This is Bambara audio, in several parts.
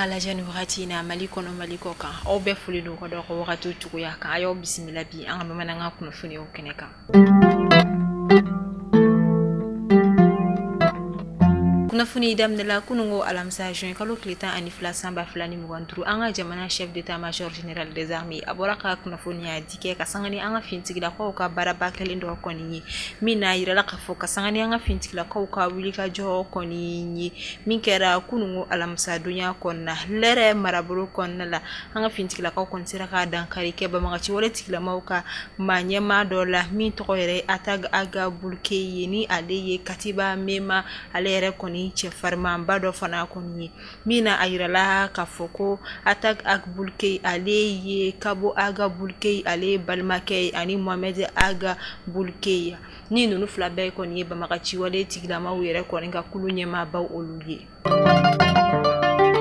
lajɛ nin wagati in na Mali kɔnɔ, Mali kɔ kan, aw bɛɛ foli don ka dɔn ka wagati cogoya kan. A y'aw bisimila bi an ka bamanankan kunnafoniyaw kɛnɛ kan. Kunnafoni daminɛla kununko alamisa juin kalo tile 12 san 2025, an ka jamana chef d'état-major général des armées a bɔra ka kunnafoniya di kɛ ka sanga ni an ka finitigilakaw ka baaraba kɛlen dɔ kɔni ye, min n'a yirala k'a fɔ ka sanga ni an ka finitigilakaw ka wulikajɔ kɔni ye min kɛra kununko alamisadonya kɔnɔna lɛrɛ marabolo kɔnɔna la. An ka finitigilakaw kɔni sera ka dankari kɛ banbagaci wale tigilamaw ka maa ɲɛmaa dɔ la min tɔgɔ yɛrɛ ye Atag Ag Boulkey ye, ni ale ye katiba Mema ale yɛrɛ kɔni cɛfarinmanba dɔ fana kɔni ye, min na a yirala k'a fɔ ko Atag Ag Boulkey ale ye Kabo Ag Boulkey ale balimakɛ ye ani Mohamed Ag Boulkey, ni ninnu fila bɛɛ kɔni ye banbagaci wale tigilamaw yɛrɛ kɔni ka kulu ɲɛmaabaw olu ye.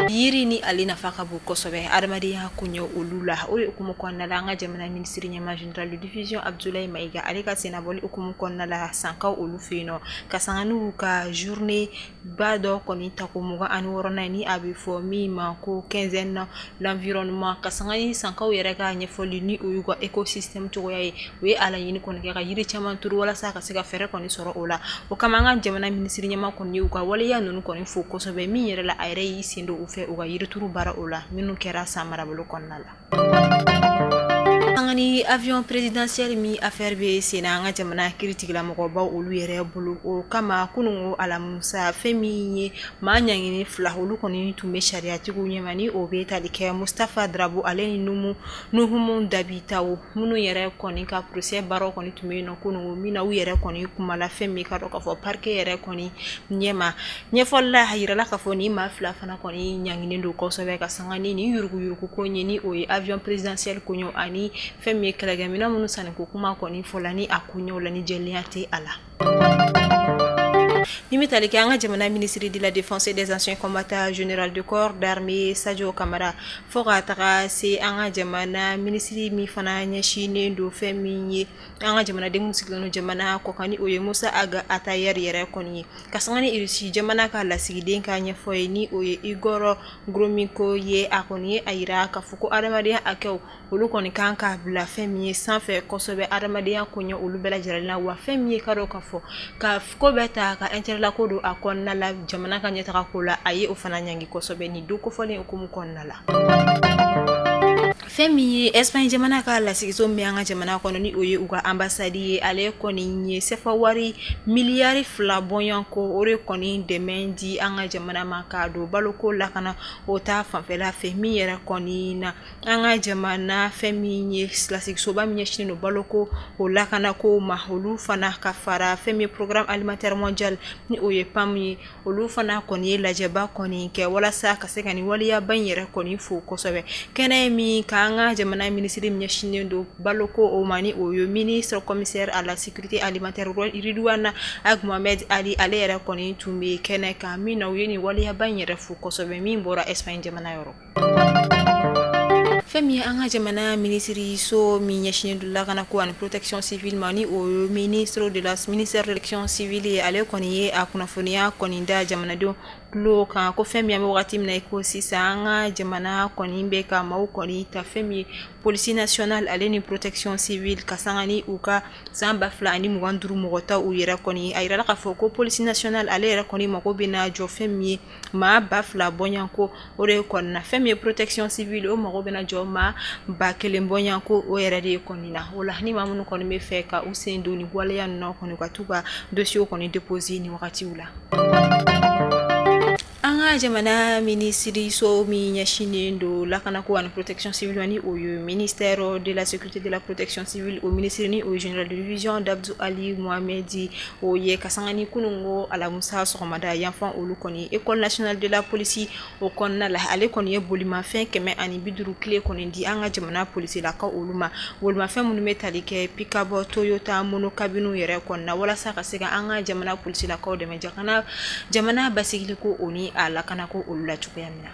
Yiri ni ale nafa ka bon kosɛbɛ adamadenya koɲɛ olu la. O de hukumu kɔnɔna la, an ka jamana minisiri ɲɛmaa général de division Abdoulaye Maïga ale ka sennabɔli hukumu kɔnɔna la Sankaw olu fɛ yen nɔ, ka sanga n'u ka journée ba dɔ kɔni tako 26nan ni a bɛ fɔ min ma ko quinzaine l'environnement, ka sanga ni Sankaw yɛrɛ ka ɲɛfɔli ni o y'u ka écosystème cogoya ye, u ye a laɲini kɔni kɛ ka yiri caman turu walasa ka se ka fɛɛrɛ kɔni sɔrɔ o la. O kama an ka jamana minisiri ɲɛmaa kɔni ye u ka waleya ninnu kɔni fo kosɛbɛ, min yɛrɛ la a yɛrɛ y'i sen don u fɛ u ka yirituru baara o la minnu kɛra San marabolo kɔnɔna la. An ni avion présidentiel min affaire bɛ sen na an ka jamana kiiritigɛlamɔgɔbaw olu yɛrɛ bolo, o kama kununko alamisa fɛn min ye maa ɲangini fila olu kɔni tun bɛ sariyatigiw ɲɛma, ni o bɛ tali kɛ Mustapha Drabo ale ni Nuhumu Dabitao minnu yɛrɛ kɔni ka procès baaraw kɔni tun bɛ yen nɔ kununko, min na u yɛrɛ kɔni kumala fɛn min ka dɔn k'a fɔ parquet yɛrɛ kɔni ɲɛma. Ɲɛfɔli la, a yirala k'a fɔ nin maa fila fana kɔni ɲanginen don kosɛbɛ ka sanga ni nin yuruguyurugu ko ye, ni o ye avion présidentiel koɲɛw ani fɛn min ye kɛlɛkɛminɛn minnu sanni ko kuma kɔni fɔla ni a koɲɛw la ni jɛlenya tɛ a la. Min bɛ tali kɛ an ka jamana ministre de la défense et des anciens combattants général de corps d'armée Sadio Camara, fo ka taga se an ka jamana minisiri min fana ɲɛsinnen don fɛn min ye an ka jamanaden minnu sigilen don jamana kɔkan, ni o ye Musa Ag Attaher yɛrɛ kɔni ye, ka sanga ni Irisi jamana ka lasigiden ka ɲɛfɔ ye, ni o ye Igor Gromyko ye. A kɔni ye a yira k'a fɔ ko adamadenya hakɛw olu kɔni kan ka bila fɛn min ye sanfɛ kosɛbɛ adamadenya koɲɛ olu bɛɛ lajɛlen na, wa fɛn min ye ka dɔn k'a fɔ ka ko bɛɛ ta ka intérêt la ko don a kɔnɔna la jamana ka ɲɛtaga ko la, a ye o fana ɲangi kosɛbɛ nin don kofɔlen hukumu kɔnɔna la. Fɛn min ye Espagne jamana ka lasigiso min an ka jamana kɔnɔ, ni o ye u ka ambassade ye, ale kɔni ye sefa wari miliyari 2 bɔɲɔgɔnko o de kɔni dɛmɛ di an ka jamana ma k'a don baloko lakana o ta fanfɛla fɛ, min yɛrɛ kɔni na an ka jamana fɛn min ye lasigisoba min ɲɛsinnen don baloko o lakanako ma, olu fana ka fara fɛn min ye programme alimentaire mondial ni o ye PAM ye, olu fana kɔni ye lajɛba kɔni kɛ walasa ka se ka nin waleyaba in yɛrɛ kɔni fo kosɛbɛ. Kɛnɛ ye min k'an ka jamana minisiri min ɲɛsinnen don baloko o ma, ni o ye ministre commissaire à la sécurité alimentaire Ridouane Ag Mohamed Ali, ale yɛrɛ kɔni tun bɛ kɛnɛ kan min na u ye nin waleyaba in yɛrɛ fo kosɛbɛ min bɔra Espagne jamana yɔrɔ. Fɛn min ye an ka jamana minisiriso min ɲɛsinnen don lakanako ani protection civile ma, ni o ye ministre de la ministère de protection civile ye, ale kɔni ye a kunnafoniya kɔni da jamanadenw tulo kan ko fɛn min an bɛ wagati min na i ko sisan, an ka jamana kɔni bɛ ka maaw kɔni ta fɛn min ye police nationale ale ni protection civile ka sanga ni u ka san 2025 mɔgɔ ta u yɛrɛ kɔni. A yirala k'a fɔ ko police nationale ale yɛrɛ kɔni mako bɛna jɔ fɛn min ye maa 2000 bɔɲɔgɔnko o de kɔni na. Fɛn min ye protection civile, o mago bɛna jɔ maa 1000 bɔɲɔgɔnko o yɛrɛ de kɔni na. O la ni maa minnu kɔni bɛ fɛ ka u sen don nin waleya ninnu kɔni, ka t'u ka dossier kɔni déposer nin wagatiw la. An ka jamana minisiriso min ɲɛsinnen don lakanako ani protection civile, ni o ye ministère de la sécurité de la protection civile, o minisiri ni o ye général de division Dabdou Ali Mohamed o ye, ka sanga ni kununko alamisa sɔgɔmada yanfan olu kɔni école nationale de la police o kɔnɔna la, ale kɔni ye bolimafɛn 150 clé kɔni di an ka jamana polisilakaw olu ma, bolimafɛn minnu bɛ tali kɛ pick-up Toyota monocabine yɛrɛ kɔnɔna na, walasa ka se ka an ka jamana polisilakaw dɛmɛ jamana basigili ko o ni a lakanako olu la cogoya min na.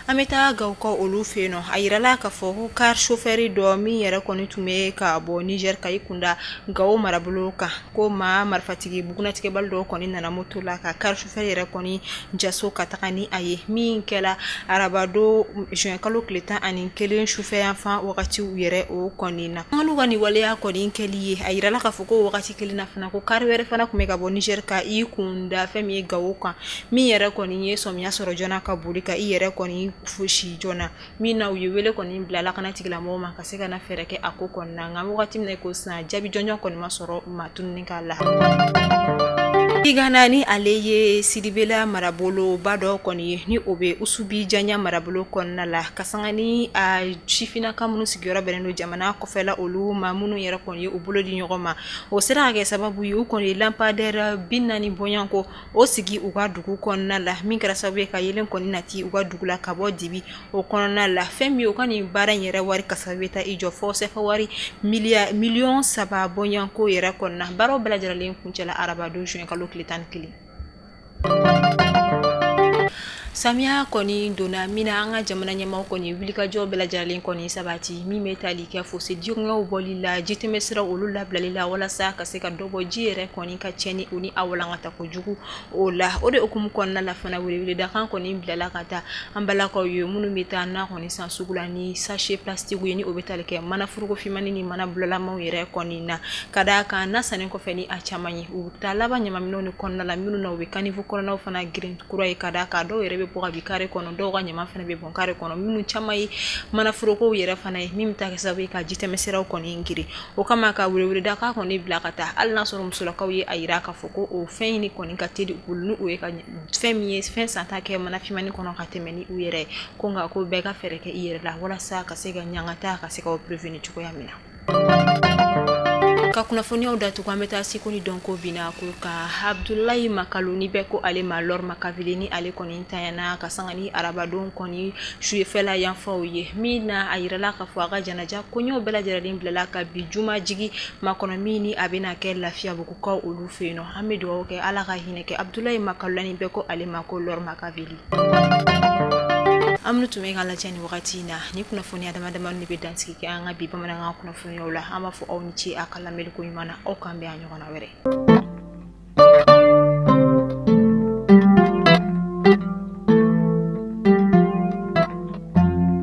An An bɛ taa Gawokaw olu fɛ yen nɔ. A yirala k'a fɔ ko car chauffeur dɔ min yɛrɛ kɔni tun bɛ ka bɔ Niger ka i kunda Gawo marabolo kan, ko maa marifatigi bugunnatigɛbali dɔw kɔni nana moto la ka car chauffeur yɛrɛ kɔni jaso ka taga ni a ye, min kɛla arabadon juin kalo tile 11 sufɛ yanfan wagatiw yɛrɛ o kɔni na. N'u ka nin waleya kɔni kɛli ye, a yirala k'a fɔ ko wagati kelen na fana, ko car wɛrɛ fana tun bɛ ka bɔ Niger ka i kunda fɛn min ye Gawo kan, min yɛrɛ kɔni ye sɔmiya sɔrɔ joona ka boli ka i yɛrɛ kɔni fosi joona, min na u ye wele kɔni bila lakana tigilamɔgɔw ma ka se ka na fɛɛrɛ kɛ a ko kɔni na. Nka wagati min na ko sisan, jaabi jɔnjɔn kɔni ma sɔrɔ maa tununi ka la. Tigana ni ale ye Sidibela maraboloba dɔ kɔni ye, ni o bɛ Usubi Janya marabolo kɔnɔna la, ka sanga ni a sifinnaka minnu sigiyɔrɔ bɛnnen don jamana kɔfɛla olu ma, minnu yɛrɛ kɔni ye u bolo di ɲɔgɔn ma, o sera ka kɛ sababu ye u kɔni ye lampadaire 40 bɔɲɔgɔnko o sigi u ka dugu kɔnɔna la, min kɛra sababu ye ka yeelen kɔni nati u ka dugu la ka bɔ dibi o kɔnɔna la. Fɛn min ye u ka nin baara in yɛrɛ wari kasabi bɛ taa i jɔ fɔ sefa wari miliyɔn 3 bɔɲɔgɔnko yɛrɛ kɔnɔna. Baaraw bɛɛ lajɛlen kuncɛla arabadon juin kalo tile 11. Samiya kɔni donna min na, an ka jamana ɲɛmaaw kɔni wulikajɔ bɛɛ lajɛlen kɔni sabati, min bɛ tali kɛ fosse dingɛw bɔli la, jitɛmɛsira olu labilali la, walasa ka se ka dɔ bɔ ji yɛrɛ kɔni ka tiɲɛni o ni a walankata kojugu o la. O de hukumu kɔnɔna la fana, weleweledakan kɔni bilala ka taa an balakaw ye minnu bɛ taa na kɔni san sugu la ni sachet plastique ye, ni o bɛ tali kɛ mana foroko finmani ni mana bulalamaw yɛrɛ kɔni na, ka d'a kan na sanni kɔfɛ ni a caman ye, u bɛ taa laban ɲamanminɛnw de kɔnɔna la, minnu na u bɛ caniveau kɔnɔnaw fana girin kura ye, ka d'a kan dɔw yɛrɛ bɛ bɔ ka bin carré kɔnɔ, dɔw ka ɲama fana bɛ bɔn carré kɔnɔ, minnu caman ye manaforokow yɛrɛ fana ye, min bɛ taa kɛ sababu ye ka jitɛmɛsiraw kɔni girin. O kama ka weleweledakan kɔni bila ka taa, hali n'a sɔrɔ musolakaw ye a yira k'a fɔ ko o fɛn in kɔni ka teli u bolo, ni o ye ka fɛn min ye fɛn santa kɛ mana finmani kɔnɔ ka tɛmɛ ni u yɛrɛ ye, ko nka ko bɛɛ ka fɛɛrɛ kɛ i yɛrɛ la walasa ka se ka ɲangata ka se ka o prévenir cogoya min na. Ka kunnafoniyaw datugu, an bɛ taa seko ni dɔnko bina ko ka Abudulayi Makalu, ni bɛɛ ko ale ma Lord Makaveli, ni ale kɔni tanyana ka sanga ni arabadon kɔni sufɛla yanfanw ye, min na a yirala k'a fɔ a ka janaja koɲɛw bɛɛ lajɛlen bilala ka bi juma jigi makɔnɔ, min ni a bɛna kɛ Lafiyabugukaw olu fɛ yen nɔ. An bɛ dugawu kɛ Ala ka hinɛ kɛ Abudulayi Makalu la, ni bɛɛ ko ale ma ko Lord Makaveli. An minnu tun bɛ k'an lajɛ nin wagati in na, ni kunnafoniya dama dama de bɛ dansigi kɛ an ka bi bamanankan kunnafoniyaw la. An b'a fɔ aw ni ce a ka lamɛnni ko ɲuman na. Aw k'an bɛn a ɲɔgɔnna wɛrɛ.